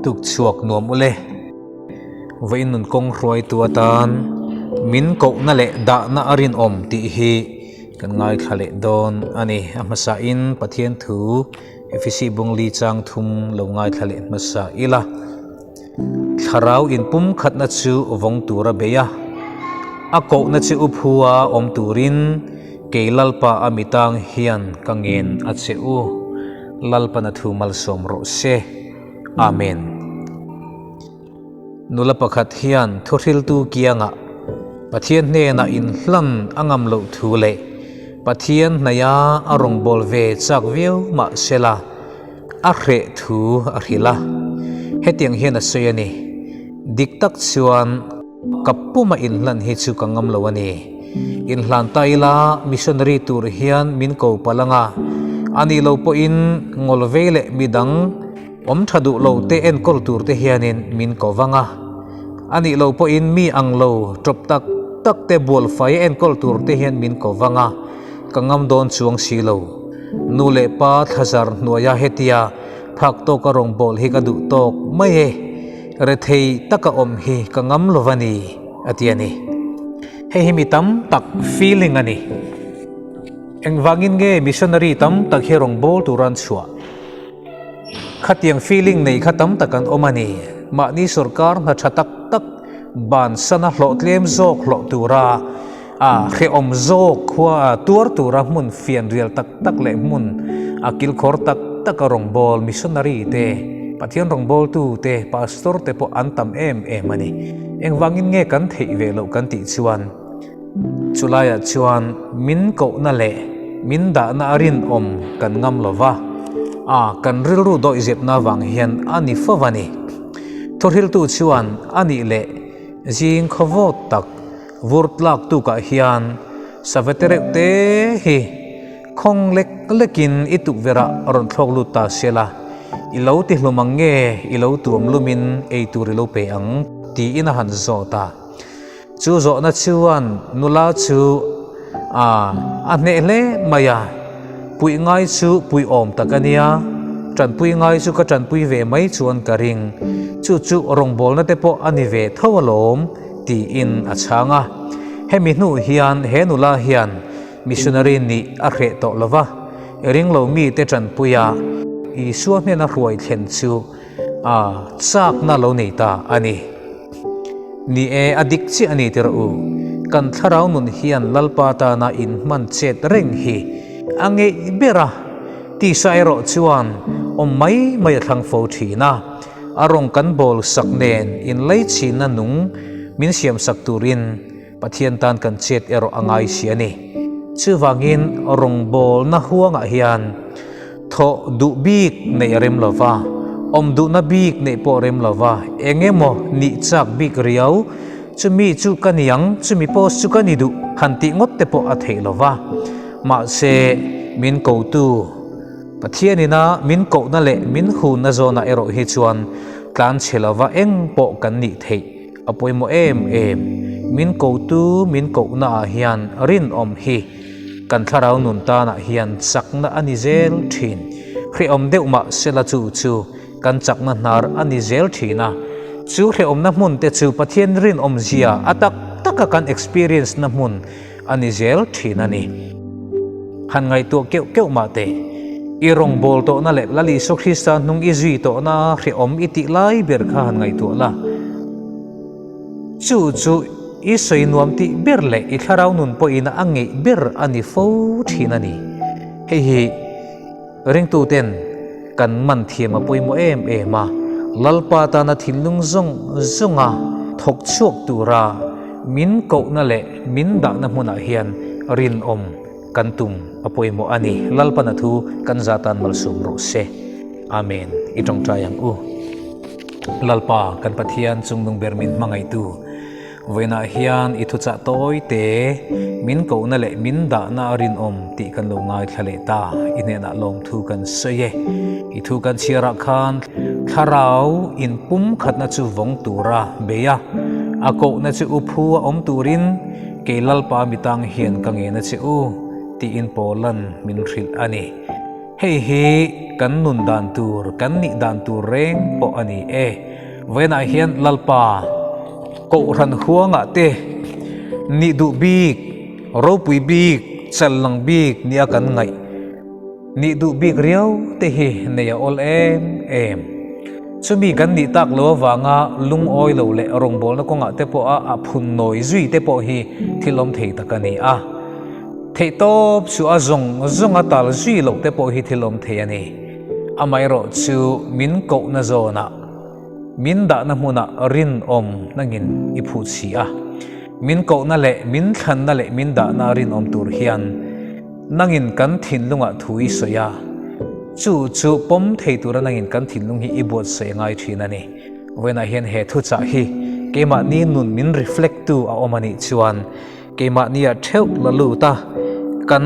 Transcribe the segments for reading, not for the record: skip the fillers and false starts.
Tuk chhuak nuam ule. Vawiin nun kawng hruaitu atan min kohna leh dahna a rinawm tih hi kan ngaithla leh dawn a ni. A hmasain Pathian thu Efesi bungli chang thum lo ngaithla leh hmasa ila. Thlarau inpumkhatna chu vawng tura bei a, a kohna chu u phua awm turin kei Lalpa a mitang hian ka ngen a che u. Lalpan a thu malsawm rawh se. Amen. Nula pakhat hian thuhriltu kiangah Pathian hnenah inhlan a ngam loh thu leh Pathian hnaia a rawngbâwl ve châk viau mah sela, a hreh thu a hrilh a. Hetiang hian a sawi a ni, Dik tak chuan ka puma inhlan hi chu ka ngam lo a ni. Inhlan ta ila missionary tur hian min ko palh ang a, a nih lo pawhin ngawlvei leh midang awm tha duh lo te enkawl tur te hianin min ko vang a. A nih lo pawhin mi ang lo tawp tak tak te bualfai enkawl tur te hian min ko vang a, ka ngam dawn chuang si lo. Nu leh pa thlazar hnuaia hetia phak tawka rawngbâwl hi ka duh tawk mai e, rethei taka awm hi ka ngam lo va ni, a ti a ni. Hei hi mi tam tak feeling a ni. Engvangin nge missionary tam tak hi rawngbâwl tura an chhuah? Khatiang feeling nei kha tam tak an awm a ni. Mahni sorkar hna tha tak tak bansana hlawhtlem zawk hlawh tura a hrehawm zawk khua a tuar tura hmun fianrial tak tak leh hmun a kilkhawr tak tak a rawngbâwl missionary te, Pathian rawngbâwltu te, pastor te pawh an tam em em a ni. Engvangin nge kan theih ve loh kan tih chuan chulaiah chuan min kohna leh min dahna a rinawm kan ngam lo va, a kan rilru dawihzepna avang hian a ni fo a ni. Thuhriltu chuan a nih leh zing khawvawt tak Vur tlak tukah hian sava te reuh te hi khawng lek lekin i tukverh ah rawn thlawk lut ta se la, i lo ti hlum ang nge i lo tuam lumin ei tur i lo pe ang tiin a han zawt a. Chu zawhna chuan nula chu a a hneh hle mai a, puih ngai chu puih awm tak a nia, tanpui ngai chu ka tanpui ve mai chuan ka ring, chu chu rawngbawlna te pawh a ni ve tho alawm. Tiin a chhang a. Hemi hnu hian he nula hian missionary nih a hreh tawh lo va, ringlo mite tanpuia Isua hnena hruai thlen chu a chakna lo nei ta a ni. Ni e, a dik chiah a ni tirh u. Kan thlarau nun hian Lalpa tana inhman chet reng hi a ngeih ber a, tisa erawh chuan awm mai mai a thlang fo thin a. A rawng kan bawl sak nen inleichhinna nung min siam sak turin Pathian tan kan chet erawh a ngai si a ni. Chuvangin rawngbawlna huangah hian thawh duh bik neih a rem lo va, awm duhna bik neih pawh a rem lo va, eng emaw nih chak bik riau, chumi chu ka ni ang, chumi post chu ka ni duh han tih ngawt te pawh a theih lo va. Mahse, min kotu. Pathianina min kohna leh min hunna zawnah erawh hi chuan tlan chhe lova eng pawh kan nih theih a pawimawh em em. Min kotu min kohnaah hian rinawm hi kan thlarau nun tanah hian chakna a ni zel thin. Hrehawm deuh mah sela chu chu kan chakna hnar a ni zel thin a. Chu hrehawmna hmun te chu Pathian rinawmzia a tak taka kan experience na hmun a ni zel thin a ni. Han ngaihtuah keuh keuh mah teh, i rawngbâwl tawhna leh Lal Isua Krista hnung i zui tawhna hrehawm i tih lai ber kha han ngaihtuah la. Chu chu i sawi nuam tih ber leh i thlarau nun pawhin a ngeih ber a ni fo thin a ni. Hei hi ringtuten kan man thiam a pawimawh em em a, Lalpa tana thinlung zawng zawnga thawk chhuak tura min kohna leh min dahna hmunah hian rinawm kan tum a pawimawh a ni. Lalpana thu kan za tan malsawm rawh se. Amen. I tawngtai ang u. Lalpa kan Pathian chungnung ber min hmangaihtu. Vawiinah hian i thuchah tawi te min kohna leh min dahna a rinawm tih kan lo ngaithla leh ta. I hnenah lawmthu kan sawi e. I thu kan chhiarah khan thlarau inpumkhatna chu vawng tura bei a, a kohna chu u phu a awm turin kei Lalpa mitang hian ka ngena che u tiin Paulan min hrilh a ni. Hei hi kan nun dan tur, kan nih dan tur reng pawh a ni e. Vawiinah hian Lalpa Kohhran huangah te nih duh bik, ropui bik, challang bik nia kan ngaih nih duh bik riau te hi nei a awl em em. Chumi kan nih tak lo avanga lungawi lo leh rawngbawlna kawngah te pawha a phun nawi zui te pawh hi thil awm thei tak a ni a. Theihtawp chu a zawng zawng a tal zui loh te pawh hi thil awm thei a ni. Amaherawh chu min kohna zawnah, min dahna hmunah rinawm nangin i phut si a. Min kohna leh min thlanna leh min dahna rinawm tur hian nangin kan thinlungah thu i sawi a. Chu chu pawm thei tura nangin kan thinlung hi i buatsaih a ngai thin a ni. Vawiinah hian he thuchah hi keimahni nun min reflect tu a awm a nih chuan Keimahnia theuh la lut a, kan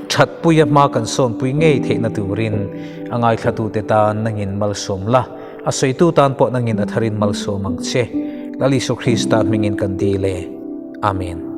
thatpuia hma kan sawnpui ngei theihna turin a ngaithlatute tan nangin malsawm la, a sawitu tan pawh nangin a tharin malsawm ang che. Lal Isu Krista hmingin kan dil e. Amen.